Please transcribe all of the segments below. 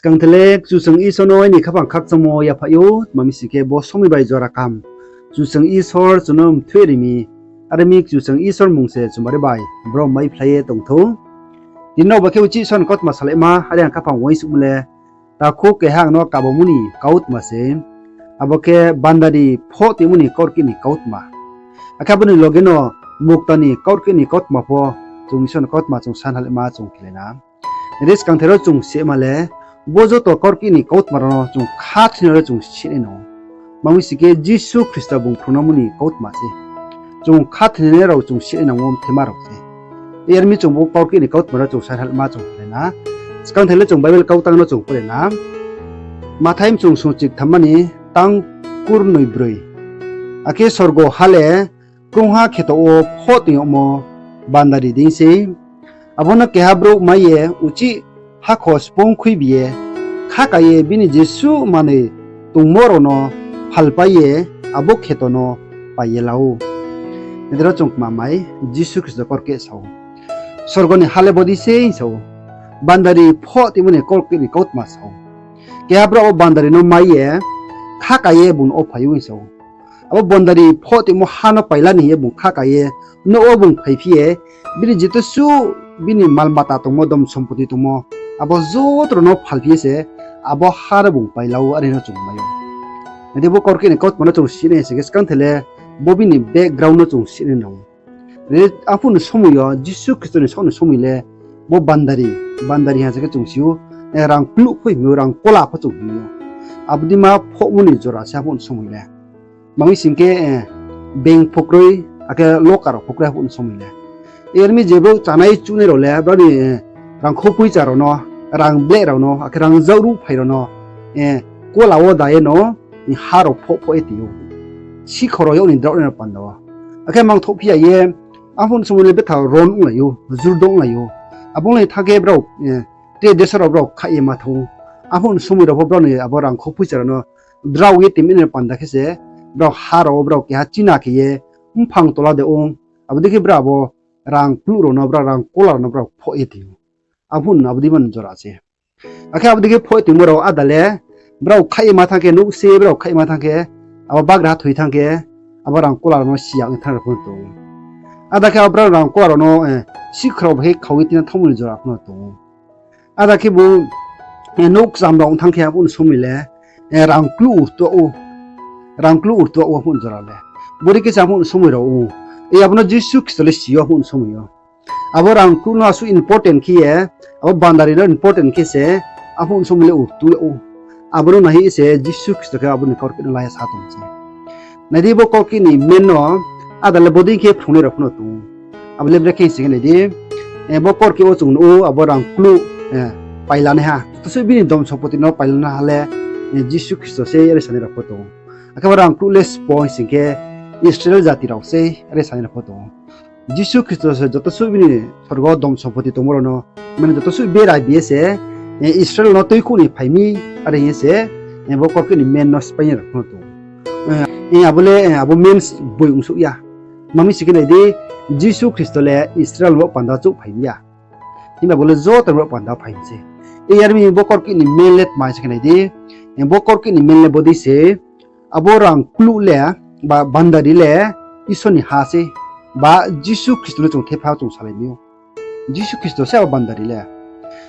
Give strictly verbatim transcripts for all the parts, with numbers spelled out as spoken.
Skangthe le Kchusoyang Isor no aini khaphang khakchangmo yaphaih ou, tma mi sing khe bo somoi bai jora kaham Kchusoyang Isor chung no mthoih ri mi, are mi Kchusoyang Isor mmung se chumari bai brom maiphlai ye tong thou. Tini nrao bai khe uchih Isor ni kautma salaima, are ang khaphang uaingsouhmo le, takhu keha ang no kabomo ni kautma se, abo khe bandari phoh tongmo ni kaurkeh ni kautma. Akhe abo ni loge no mukta ni kaurkeh ni kautma pho, chung Isor ni kautma chung sanhalaima chung khelai na. Nai di, skangthe ro chung sima le, bo joto kaurkeh ni kautma rao no chung khathoinai rao chung sinai nang ou. Tma mi sing khe Jisu Khristo bung phrungmo ni kautma se. Chung khathoinai rao chung sinai nang ou, mthema rao se. Yar mi chung bo kaurkeh ni kautma rao chung sanhalaima chung khelai na. Skangthe le chung Bible kautang no chung pore na. Mathai mchung sungchik thamma ni tang kurnoi broi. Akhe sorgo ha le krungha kheto wo phoh tong yagmo bandari dei sei. Abo no keha brouh mai ye uchih hakho spung khuibi ye, khaka ye bini jesuh manoi tongmo rao no phalpai ye abo kheto no pai ye la ou. Nai di ro chung kma mai, Jisu Khristo kaurkeh sa ou. Sorgo ni ha le bodei sei hing sa ou. Bandari phoh tongmo ni kaurkeh ni kautma sa ou. Keha brouh abo bandari no mai ye, khaka ye bung no wo phai ou hing sa ou. Abo bandari phoh tongmo ha no paila ni hing ye bung khaka ye, nouh wo bung phaiphi ye, bini joto suh bini malmata tongmo, dom sompoti tongmo, abo joto rao no phalphi ye se, abo ha no bung paila ou, are no chung mai ou. Nai di, bo kaurkeh ni kautma no chung sinai sing khe skangthe le, bo bini background no chung sinai nang ou. Arphuh ni somoi yo, Jisu Khristo ni saoh ni somoi le, bo bandari, bandari ha se khe chung si ou, rang kluh pho hing mi ou, rang kola pho chung hing mi ou. Abo dei ma phohmo ni jora se arphuh ni somoi le. Tma mi sing khe, bank pho kroi, akhe loka rao pho kroi arphuh ni somoi le. Yar mi je brouh chánai chuhnai rao le, brao ni rangkho poicha rao no, rang bleh rao no, akhe rang jaruhphai rao no, kola wo da ye no, ha rao phoh phoh ye tong ou. Sikhor rao yag ni drao nai no panda wo. Akhe mangthouh phi ya ye, arphuh ni somoi le betha ron onglai ou, jurdong onglai ou. Abo onglai thanng khe brao, tre desa rao brao khaih ye ma thanng ou. Arphuh ni somoi rao pho brao ni abo rangkho poicha rao no drao ye tongmi nai no panda khe se, brao ha rao wo brao keha china khe ye, mphang tola de ong, abo dei khe brao abo rang kluh rao no, brao rang kola rao no brao phoh ye tong ou. Arphuh ni abo dei ma ni jora se. Akhe abo dei khe phoh ye tongmo rao áda le, brao khaih ye ma thanng khe, nouh se brao khaih ye ma thanng khe, abo bagraha thoi thanng khe, abo rang kola rao no si ya ong ye thanng rao pho tong ou. Áda khe abo brao rang kola rao no, sikhor rao bai khe khau ye tina thanngmo ni jora pho no tong ou. Áda khe bo, nouh kcham rao ong thanng khe arphuh ni somoi le, rang kluh urtuh ou, rang kluh urtuh ou arphuh ni jora le. Bodei khe se arphuh ni somoi rao ou. Abo no Jisu Khristo le si ou arphuh ni somoi yo. Abo rang kluh no asuh important khe ye, abo bandari no important khe se, arphuh ni somoi le urtuh yag ou. Abo no nai ye se Jisu Khristo khe abo ni kaurkeh no la ye sa tong se. Nai di, bo kaurkeh ni men no, áda le bodei khe phrungnai rao pho no tong ou. Abo le brekhe sing khe nai di, bo kaurkeh wo chung nuh ou, abo rang kluh, pailanaiha. Joto suh bini dom sompoti no pailanaiha le, Jisu Khristo se, are sanai rao pho tong ou. Akhe bo rang kluh le sbo hing sing khe, Israel jati rao se, are sanai rao pho tong ou. Jisu Khristo se joto suh bini sorgo dom sompoti tongmo rao no, mane joto suh bera bi ye se, Israel no tuikhouh ni phai mi, are hing ye se, bo kaurkeh ni men no spáinai rao pho no tong ou. Abo le, abo men boi ongsouh ya. Tma mi sing khe nai di, Jisu Khristo le Israel wo panda chouh phai mi ya. Himba bo le joto rao panda phai mi se. Yar mi bo kaurkeh ni men le tma sing khe nai di, bo kaurkeh ni men le bodei se, abo rang kluh le, ba bandari le, Isor ni ha se, ba Jisu Khristo no chung thepha chung salai mi ou. Jisu Khristo se abo bandari le.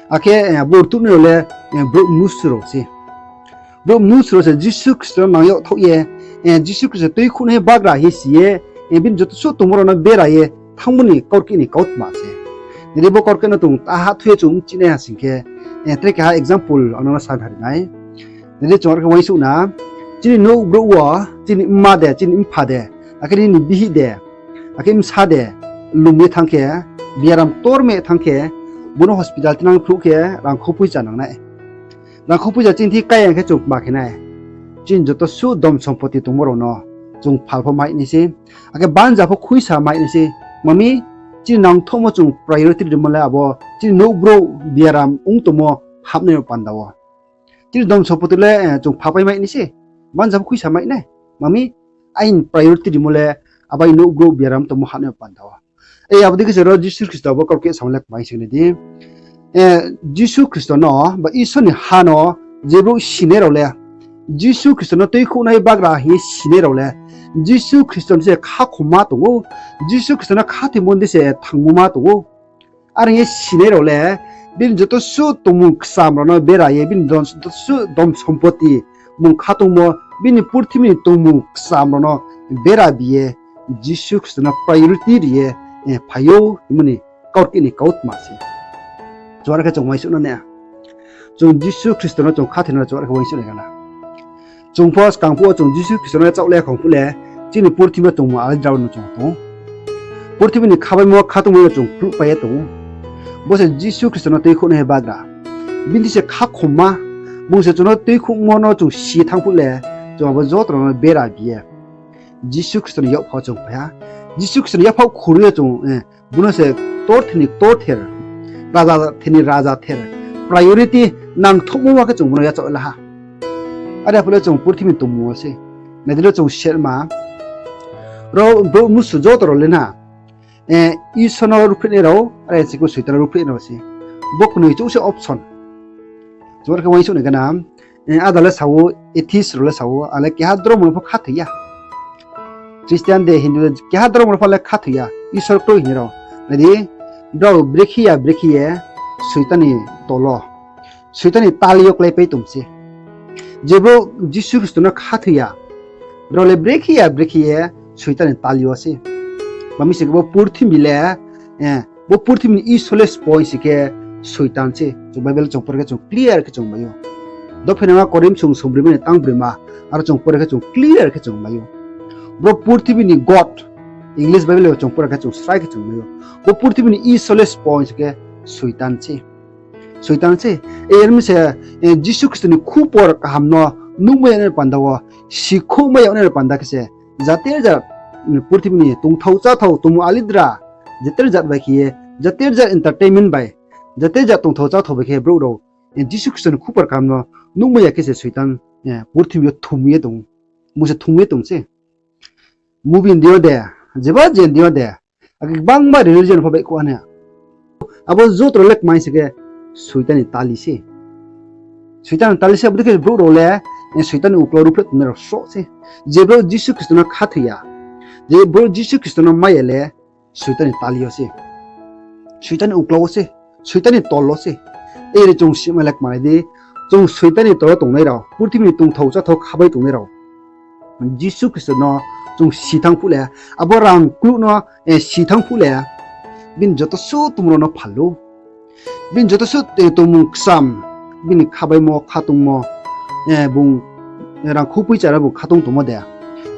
Akhe, abo urtuhnai rao le, brouh mnusu rao se. Brouh mnusu rao se Jisu Khristo no nang yagthaoh ye, Jisu Khristo tuikhouhnai bagra hing si ye, bini joto suh tongmo rao no bera ye thanngmo ni kaurkeh ni kautma se. Nai di, bo kaurkeh no chung ta ha thu ye chung mchinai ha sing khe, tre keha example ang no no sa phari nai. Nai di, chung are khe uaingsouh na, chini nouh brouh wo, chini mma de, chini mpha de, akhe nini bihih de, akhe bsa de, lum ye thanng khe, biaram ktorme thanng khe, bo no hospital tinang phruh khe rangkhou poicha nang nai. Rangkhou poicha chini thing kái ya khe chung kma khe nai. Chini joto suh dom sompoti tongmo rao no chung phal pho mai nai se. Akhe banja pho khuisa mai nai se. Tma mi chini nangthouhmo chung priority rimo le abo chini nouh brouh biaram ong tongmo hapnai no panda wo. Chini dom sompoti le, chung phapai mai nai se. Banja pho khuisa mai nai. Tma mi aini priority rimo le abo aini nouh brouh biaram tongmo hapnai no panda wo. Abo dei khe se ro Jisu Khristo bo kaurkeh samo le kmai sing nai di. Jisu Khristo no ba Isor ni ha no je brouh sinai rao le, Jisu Khristo no tuikhouhnai bagra hing ye sinai rao le, Jisu Khristo ni se khakhomma tong ou, Jisu Khristo no khathoimo ni se thangmo ma tong ou. Are hing ye sinai rao le, bini joto suh tongmung kcham rao no bera ye, bini joto suh dhon sompoti mung khatungmo, bini purthimbi ni tongmung kcham rao no bera bi ye, Jisu Khristo no priority ri ye phai ou hingmo ni kaurkeh ni kautma se. Chung are khe chung uaingsouh na nai. Chung Jisu Khristo no chung khathoi no chung are khe uaingsouh nai gana. Chung pho skang phuh wo chung Jisu Khristo no yachaoh le khong phuh le, chini purthimbi yo tongmung alidra no chung tong ou. Purthimbi ni khabaimo khatungmo no chung kluhpai ye tong ou. Bo se Jisu Khristo no tuikhouhnai bagra. Bini se khakhomma, bung se chung no tuikhouhmo no chung si thanng phuh le, chung abo joto rao no bera bi ye Jisu Khristo ni yakpha wo chung phai ha. Jisu Khristo ni yakpha wo khuru ye chung, bung no se ktorther ni ktorther, raja ther ni raja ther, priority nangthouhmo ma khe chung bung no yachaoh la ha. Are phuh le chung purthimbi ni tongmung wo se, nai di le chung sehma, ro brouh mnusu joto rao le na, Isor no ruhphrehnai rao, are se khe Soitan no ruhphrehnai rao se. Bo knoi chouh se option. Chung are khe uaingsouh nai gana, ada le sa ou atheist rao le sa ou, ale keha dromo no pho khathoi ya. Christian de, Hindu de, keha dromo no pho le khathoi ya, Isor kroi hing ye rao. Nai di, brao brekhe ya brekhe ye Soitan ni tol wo, Soitan ni tali yo kláipai tong se. Je brouh Jisu Khristo no khathoi ya, brao le brekhe ya brekhe ye Soitan ni tali yo se. Tma mi sing khe bo purthimbi le, bo purthimbi ni isor le sbo hing sing khe Soitan se. Chung Bible chung por khe chung clear khe chung mai ou. Dophenaima Korinth song sombrima ni tangbroima, aro chung por khe chung clear khe chung mai ou. Bo purthimbi ni god, English Bible wo chung por khe chung srai khe chung mai ou. Bo purthimbi ni isor le sbo hing sing khe Soitan se. Soitan se. Yar mi se, Jisu Khristo ni khupor kaham no nuhmai yag nai ni panda wo, sikhouhmai yag nai ni panda khe se, jater jat, purthimbi ni tongthao cháthao tongmung alidra, jater jat bai khe ye, jater jat entertainment bai, jater jat tongthao cháthao bai khe brouh rao Jisu Khristo ni khupor kaham no nuhmai ya khe se Soitan purthimbi yo thum ye tong, bung se thum ye tong se. Movie ni deing yo de, jeba je ni deing yo de, akhe gbangma religion pho baihkhouh ha nai. Abo joto rao le kma hing sing khe Soitan ni tali se. Soitan ni tali se, abo dei khe brouh rao le Soitan ni uklau ruhphreh tongnai rao sroh se. Je brouh Jisu Khristo no khathoi ya, je brouh Jisu Khristo no mai ya le, Soitan ni tali yo se, Soitan ni uklau wo se, Soitan ni tol wo se. Ere chung simai le kmanai di, chung Soitan ni tol wo tongnai rao, purthimbi ni tongthao cháthao khabai tongnai rao, Jisu Khristo no chung si thanng phuh le, abo rang kluh no si thanng phuh le, bini joto suh tongmung rao no phal ou. Bini joto suh tongmung kcham, bini khabaimo khatungmo, bung rang khupoi chara bung khatung tongmo de,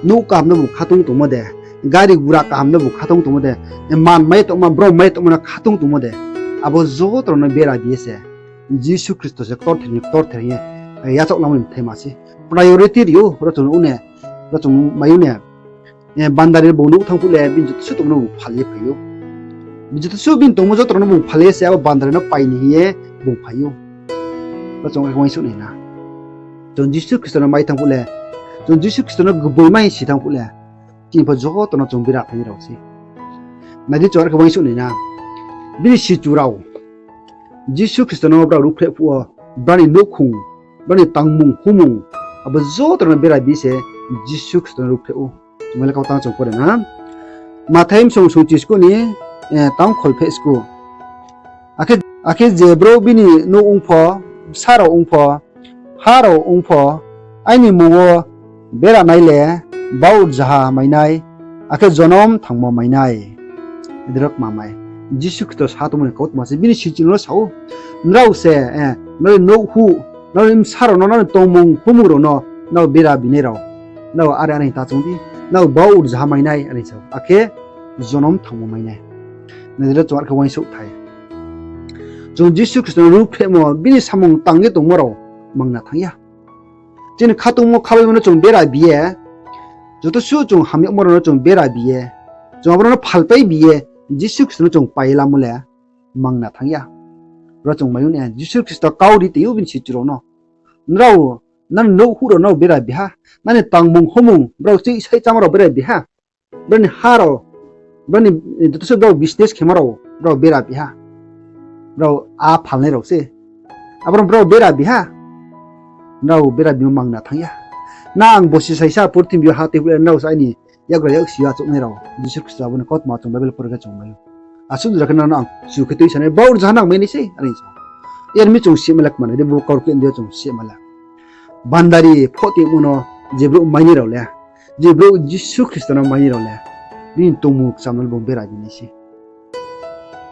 nouh kaham no bung khatung tongmo de, gari gura kaham no bung khatung tongmo de, man mai tongma, brom mai tongma no khatung tongmo de, abo joto rao no bera bi ye se Jisu Khristo se ktorther ni ktorther hing ye yachaoh lamo ni bthaima se. Priority ri ou, ro chung, ro chung mai ou ne. Bandari no bung nuh thanng phuh le bini joto suh tongmo no bung phal ye phai ou. Bini joto suh bini tongmo joto rao no bung phal ye se abo bandari no pai ni hing ye bung phai ou. Ro chung are khe uaingsouh nai na. Chung Jisu Khristo no mai thanng phuh le, chung Jisu Khristo no gboima hing si thanng phuh le, chini pho joto no chung bera phainai rao se. Nai di chung are khe uaingsouh nai na. Bini sichu rao Jisu Khristo no brao ruhphreh phuh wo, brao ni nouhkhong, brao ni tangmung humung, abo joto rao no bera bi se Jisu Khristo no ruhphreh ou. Chung le kau tang chung pore na. Mathai bsong sungchi skuh ni tang kholpheh skuh. Akhe, akhe je brouh bini nouh ong pho, bsa rao ong pho, ha rao ong pho, aini mmung wo beranai le bauh rzaha mai nai, akhe jonom thangmo mai nai. Adi ro kma mai. Jisu Khristo sa tongmo ni kautma se, bini sichu no sa ou. Nrao se, nrao ni nouh huh, nrao ni bsa rao no, nrao ni tongmung humung rao no, nrao bera binai rao, nrao are are hing ta choung di, nrao bauh rzaha mai nai, are sa ou. Akhe jonom thangmo mai nai. Nai di ro chung are khe uaingsouh thai. Chung Jisu Khristo no ruhphrehmo, bini samung tang ye tongmo rao mangna thanng ya. Chini khatungmo khabaimo no chung bera bi ye, joto suh chung hamyagmo rao no chung bera bi ye, chung abo rao no phalpai bi ye, Jisu Khristo no chung pai lamo le mangna thanng ya. Ro chung mai ou ne, Jisu Khristo kau ri tong ou bini sichu rao no. Nrao, nrao ni nouh huh rao nrao bera bi ha. Nrao ni tangmung humung, brao chih sai chámo rao bera bi ha. Brao ni ha rao, brao ni, joto suh brao business khemo rao, brao bera bi ha. Brao a phalnai rao se. Abo rao brao bera bi ha. Nrao bera bimo mangna thanng ya. Nang ang bosi saisa purthimbi yo ha tei phuh le nrao se aini yakgra yaksi yo achouhnai rao. Jisu Khristo abo ni kautma chung Bible pore khe chung mai ou. Asuh jora khe nang no ang chu khe tuisanai, bau rzaha nang mai nai se, are sa. Yar mi chung sima le kmanai de, bo kaurkeh ni de chung sima le. Bandari phoh tongmo no je brouh mainai rao le, je brouh Jisu Khristo no mainai rao le, bini tongmung kcham no le bung bera bi nai se.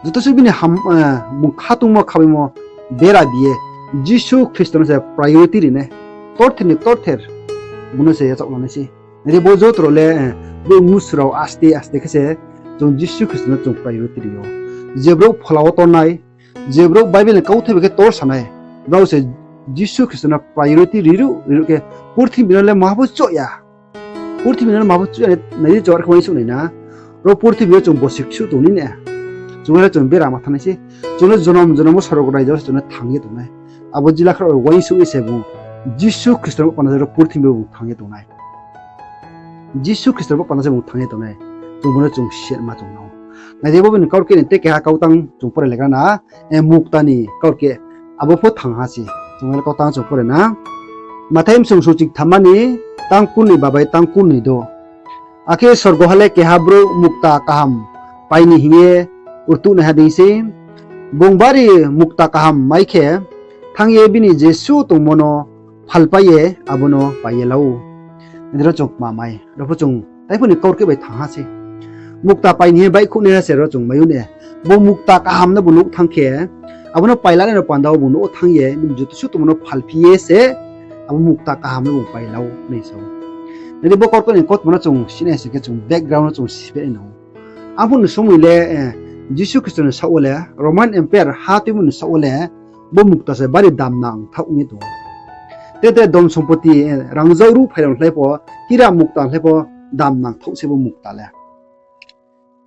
Joto suh bini ham, eh, bung khatungmo khabaimo bera bi ye Jisu Khristo no se priority ri nai. Ktorther ni ktorther bung no se yachaoh la nai se. Nai di bo joto rao le, eh, brouh mnusu rao aste aste khe se chung Jisu Khristo no chung priority ri ou. Je brouh phola wo tor nai, je brouh Bible ni kauthai bai khe tor sa nai, brao se Jisu Khristo no priority riruh riruh khe purthimbi no le maha pho choh ya. Purthimbi no le maha pho choh ya, nai di chung are khe uaingsouh nai na. Ro purthimbi yo chung bosi ksuh tong ni ne. Chung le chung bera ma thanng nai se. Chung le jonom jonom wo sorgo raija wo se chung le thanng ye tong nai. Abo jila khrao uaingsouh ye se bung Jisu Khristo no panda se ro purthimbi yo bung thanng ye tong nai. Jisu Khristo no panda se bung thanng ye tong nai. Chung bo no chung sima chung nang ou. Nai di bo bini kaurkeh ni te keha kautang chung pore legra na, eh, mukta ni kaurkeh, abo pho thangha se. Chung le kautang chung pore na. Mathai bsung sungching thamma ni tang kurnoi babai tang kurnoi do. Akhe sorgo ha le keha brouh mukta kaham pai ni hing ye rtuhnaiha dei se. Bung bari mukta kaham mai khe, thanng ye bini jesuh tongmo no phalpai ye abo no pai ye la ou. Nai di ro chung kma mai. Ro pho chung taiphuh ni kaurkeh bai thangha se. Mukta pai ni hing ye baihkhouhnaiha se ro chung mai ou ne. Bo mukta kaham no bung nuh thanng khe, abo no pailanai no panda wo bung nuh thanng ye, bini joto suh tongmo no phalphi ye se, abo mukta kaham no bung pai la ou, nai sa ou. Nai di bo kaurkeh ni kautma no chung sinai sing khe chung background no chung sipheh nai nang ou. Arphuh ni somoi le, eh, Jisu Khristo ni saoh wo le, Roman Empire ha tuimo ni saoh wo le, bo mukta se bari damnang thaoh ong ye tong ou. Te te dhon sompoti, eh, rangzag ruh phai rao ni hlai pho, hira mukta ni hlai pho damnang thaoh se bo mukta le.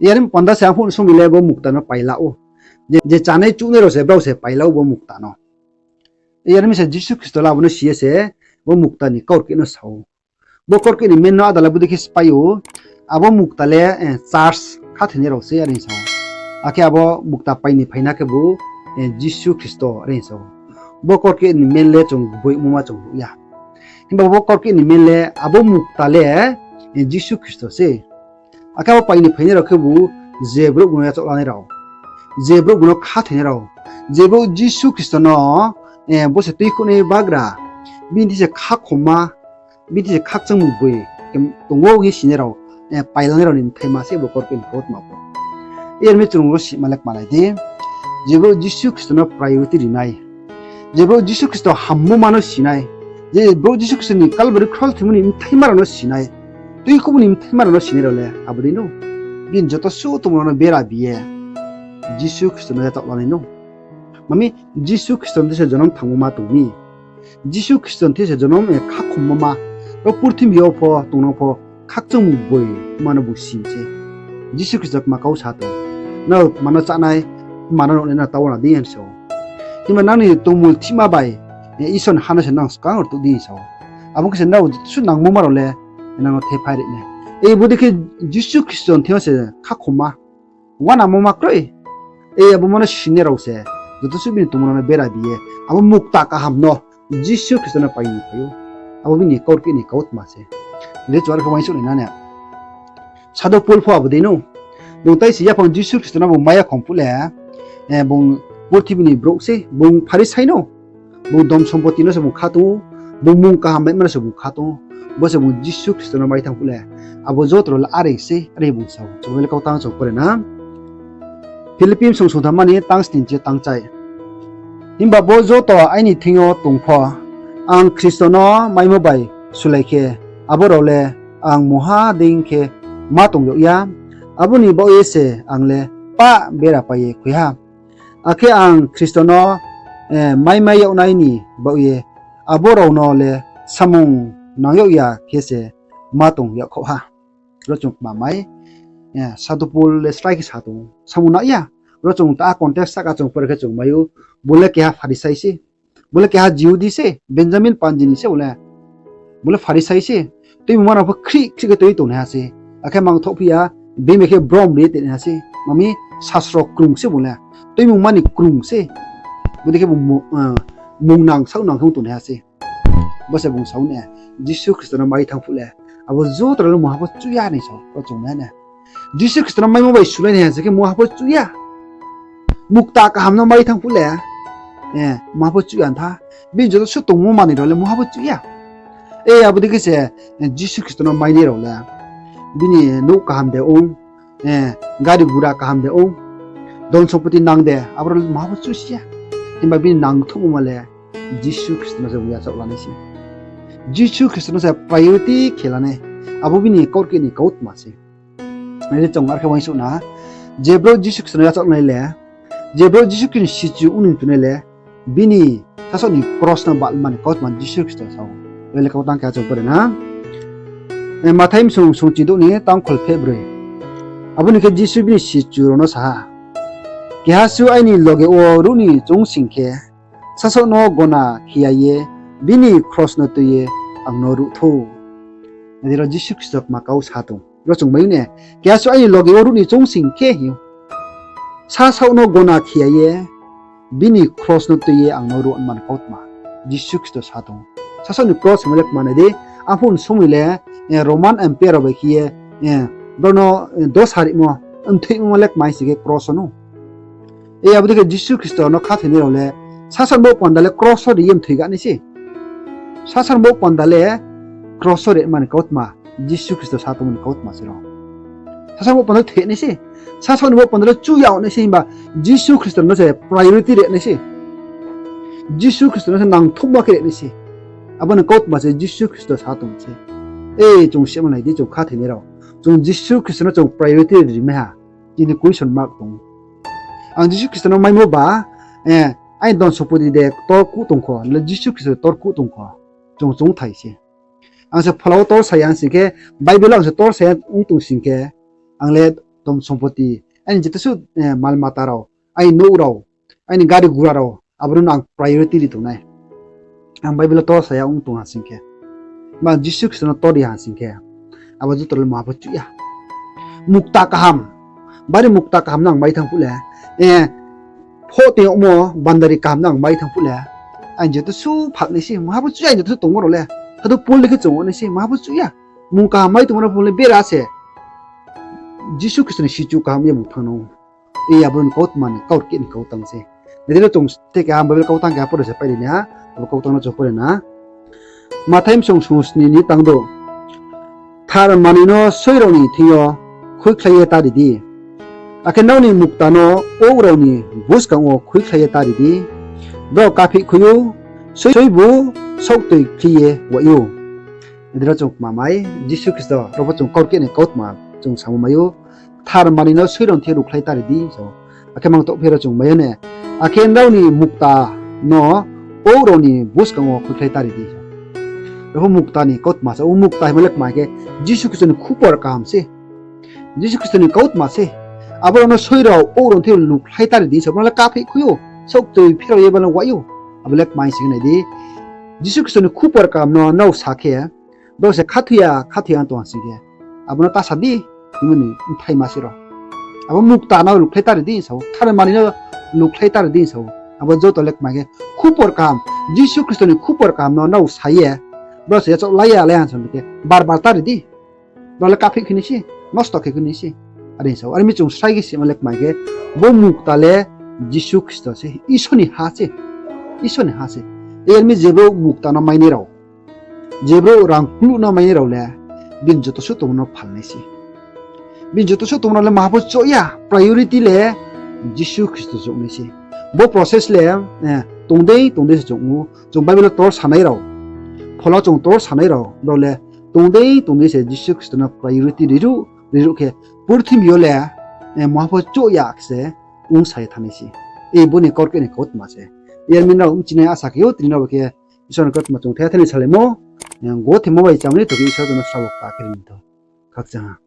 Yar mi panda se arphuh ni somoi le bo mukta no pai la ou. Je, je chánai chuhnai rao se brao se pai la ou bo mukta no. Yar mi se Jisu Khristo le abo no si ye se bo mukta ni kaurkeh no sa ou. Bo kaurkeh ni men no áda le bodei khe sphái ou, abo mukta le, eh, church khathoinai rao se, are sa ou. Akhe abo mukta pai ni phaina khebu, eh, Jisu Khristo, are sa ou. Bo kaurkeh ni men le chung gboimo ma chung nuh ya. Himba bo kaurkeh ni men le abo mukta le, eh, Jisu Khristo se. Akhe abo pai ni phainai rao khebu je brouh bung no yachaoh lanai rao, je brouh bung no khathoinai rao, je brouh Jisu Khristo no, eh, bo se tuikhouhnai bagra, bini thing se khakhomma, bini thing se khakchangmung boi tong ou hing ye sinai rao, eh, pailanai rao ni bthaima se bo kaurkeh ni kautma pho. Yar mi chung ro sima le kmanai di. Je brouh Jisu Khristo no priority ri nai, je brouh Jisu Khristo hammo ma no si nai, je brouh Jisu Khristo ni Calvary cross thoimo ni bthaima rao no si nai, tuikhouhmo ni bthaima rao no sinai rao le abo dei no. Bini joto suh tongmo no bera bi ye Jisu Khristo no yachaoh lanai no. Ma mi, Jisu Khristo ni thing se jonom thangmo ma tong mi. Jisu Khristo ni thing se jonom, eh, khakhommo ma. Ro purthimbi yo pho tong no pho khakchangmung boi ma no bung si se. Jisu Khristo kma kau sa tong, nrao kma no chánai, kma no nuhnai no taoh na di hing ye sa ou. Himba nang ni tongmung thihma bai, eh, Isor ni ha no se nang skang rtuh di hing ye sa ou. Abo khe se nrao suh nangmo ma rao le nang no thephai ri nai. Eh, bodei khe Jisu Khristo ni thing yo se khakhomma, uanamo ma kroi. Eh, abo ma no sinai rao se joto suh bini tongmung no bera bi ye abo mukta kaham no Jisu Khristo no pai ni phai ou. Abo bini kaurkeh ni kautma se. Nai di chung are khe uaingsouh nai na ne. Sadhu Pol pho abo dei no. Bung tai se yaphang Jisu Khristo no bung maiya khong phuh le, eh, bung purthimbi ni brouh se, bung Pharisai no. Bung dhon sompoti no se bung kha tong ou, bung mung kaham maima no se bung kha tong ou. Bo se bung Jisu Khristo no mai thanng phuh le, abo joto rao le are se, are bung sa ou. Chung le kautang chung pore na. Philippi bsung sungthamma ni tang sning chi tang chai. Himba bo joto aini thing yo tong pho, ang Khristo no maimo bai sulai khe, abo rao le ang mungha dei khe ma tong yag ya, abo ni baoh ye se ang le pah bera pai ye khui ha. Akhe ang Khristo no, eh, maimai yag nai ni baoh ye abo rao no le samung nang yag ya khe se ma tong yagkhaoh ha. Ro chung kma mai, eh, Sadhu Pol le srai khe sa tong ou. Samung nang ya. Ro chung ta context sahka chung pore khe chung mai ou. Bo le keha Pharisai se. Bo le keha Jihudi se, Benjamin panji ni se bo le. Bo le Pharisai se. Tuimungma rao pho khrih khrih khe tui tongnaiha se. Akhe mangthoh phi ya, bini bai khe brom ri ye tongnaiha se. Ma mi, sasro krung se bung le, tuimungma ni krung se. Bodei khe bung mu-, eh, mung nang saoh nang khe ong tongnaiha se. Bo se bung sa ou ne, Jisu Khristo no mai thanng phuh le, abo joto rao le mungha pho chuh ya ni sa ou, ro chung nai ne. Jisu Khristo no maimo bai sulai nai ha se khe mungha pho chuh ya. Mukta kaham no mai thanng phuh le, eh, mungha pho chuh ya tha. Bini joto suh tongmo manoi rao le mungha pho chuh ya. E, abo dei khe se, eh, Jisu Khristo no mainai rao le, bini nouh kaham de ong, eh, gari gura kaham de ong, dhon sompoti nang de, abo rao le mungha pho chuh si ya. Himba bini nangthouhmo ma le Jisu Khristo no se bung yachaoh lanai se. Jisu Khristo no se priority khe lanai. Abo bini kaurkeh ni kautma se. Nai di, chung ar khe uaingsouh na. Je brouh Jisu Khristo no yachaoh nai le, je brouh Jisu Khristo ni sichu ong ni tongnai le, bini sasaoh ni kros no bahlmani kautma Jisu Khristo sa ou. Bo le kau tang keha chung pore na. Eh, Mathai bsung sungchidouh ni tangkhol pheh broi. Abo ni khe Jisu bini sichu rao no sa ha, Keha suh aini loge wo ruh ni choung sing khe, sasaoh no gona khe ya ye, bini kros no tui ye ang no ruh thou. Nai di, ro Jisu Khristo kma kau sa tong. Ro chung mai ou ne, keha suh aini loge wo ruh ni choung sing khe hing ou. Sasaoh no gona khe ya ye, bini kros no tui ye ang no ruh man kautma Jisu Khristo sa tong. Sasaoh ni kros hingmo le kma nai di, arphuh ni somoi le, eh, Roman Empire rao bai khe ye, eh, brao no, eh, dosa rimo, mthoihmo le kma hing sing khe kros wo no. E, abo dei khe Jisu Khristo no khathoinai rao le, sasaoh ni bo panda le kros wo ri ye mthoi ga nai se. Sasaoh ni bo panda le kros wo ri mani kautma, Jisu Khristo sa tongmo ni kautma se ro. Sasaoh ni bo panda le thoi nai se. Sasaoh ni bo panda le chuh ya nai se himba Jisu Khristo no se priority ri nai se. Jisu Khristo no se nangthouhma khe ri nai se. Abo ni kautma se Jisu Khristo sa tong se. E, chung sima nai di, chung khathoinai rao. Chung Jisu Khristo no chung priority ri mai ha. Chini question mark tong ou. Ang Jisu Khristo no maimo ba, eh, aini dhon sompoti de tor kuh tong kho, le Jisu Khristo tor kuh tong kho. Chung chung thai se. Ang se phola wo tor sa ya hing sing khe, Bible wo ang se tor sa ya ong tong sing khe, ang le dhon sompoti, aini jeto suh, eh, mal mata rao, aini nouh rao, aini gari gura rao, abo no ang priority ri tongnai. Ang Bible wo tor sa ya ong tong ha sing khe, ba Jisu Khristo no tor ri ha sing khe, abo joto le mungha pho chuh ya. Mukta kaham, bari mukta kaham no ang mai thanng phuh le, eh, pho tei yagmo bandari kaham no ang mai thanng phuh le, aini joto suh phak nai se, mungha pho chuh ya, aini joto suh tongmo rao le. Sadu Paul le khe chung nai se, mungha pho chuh ya. Mung kaham mai tongmo no pho le bera se. Jisu Khristo ni sichu kaham ye bung thanng no. E, abo ni kautma ni kaurkeh ni kautang se. Nai di, ro chung tei keha Bible kautang keha pore se pai ri nai ha. Abo kautang no chung pore na. Mathai bsung sungsni ni tangdouh. Thar manoi no soi rao ni thing yo khuikhlai ye ta ri di. Akhe nrao ni mukta no wouh rao ni buskang wo khuikhlai ye ta ri di. Brao kaphih khui ou, soi bu saohtoi khlai ye wai ou. Nai di, ro chung kma mai, Jisu Khristo ro pho chung kaurkeh ni kautma chung samo mai ou. Thar manoi no soi rao ni thing yo ruhkhlai ta ri di, sa ou. Akhe mang toh phi ro chung mai ou ne. Akhe nrao ni mukta no wouh rao ni buskang wo khuikhlai ta ri di. Ro pho mukta ni kautma se, o mukta hingmo le kma khe Jisu Khristo ni khupor kaham se. Jisu Khristo ni kautma se. Abo rao no soi rao, wouh rao ni thing yo ruhkhlai ta ri di, sa ou. Brao le kaphih khui ou, saohtoi phirao ye brao le wai ou. Abo le kma hing sing khe nai di, Jisu Khristo ni khupor kaham no nrao sa khe, brao se khathoi ya, khathoi ya tong ha sing khe, abo no ta sa di, hingmo ni bthai ma se ro. Abo mukta no ruhkhlai ta ri di, sa ou. Thar manoi no ruhkhlai ta ri di, sa ou. Abo joto le kma khe khupor kaham, Jisu Khristo ni khupor kaham no nrao sa ye, brao se yachaoh lai ya, lai ya sa khe, bar bar ta ri di. Brao le kaphih khe nai se, nosto khe khe nai se. Are sa ou. Are mi chung srai khe sima le kma khe, bo mukta le Jisu Khristo se, Isor ni ha se. Isor ni ha se. E, are mi je brouh mukta no mainai rao, je brouh rang kluh no mainai rao le, bini joto suh tongmo no phal nai se. Bini joto suh tongmo no le maha pho choh ya, priority le Jisu Khristo se ong nai se. Bo process le, eh, tong dei tong dei se chung ou. Chung Bible wo tor sanai rao, phola chung tor sanai rao, brao le tong dei tong dei se Jisu Khristo no priority riruh, riruh khe purthimbi yo le, eh, maha pho choh ya khe se ong sa ye thanng nai se. E, bo ni kaurkeh ni kautma se. Yar mi nrao bchinai asa khe ou, tini nrao bai khe Isor ni kautma chung thai thai ni salaimo, eh, gothe mo bai cham ni tokhe Isor chung no srabo kta khe ri ni tho. Khakchang ha.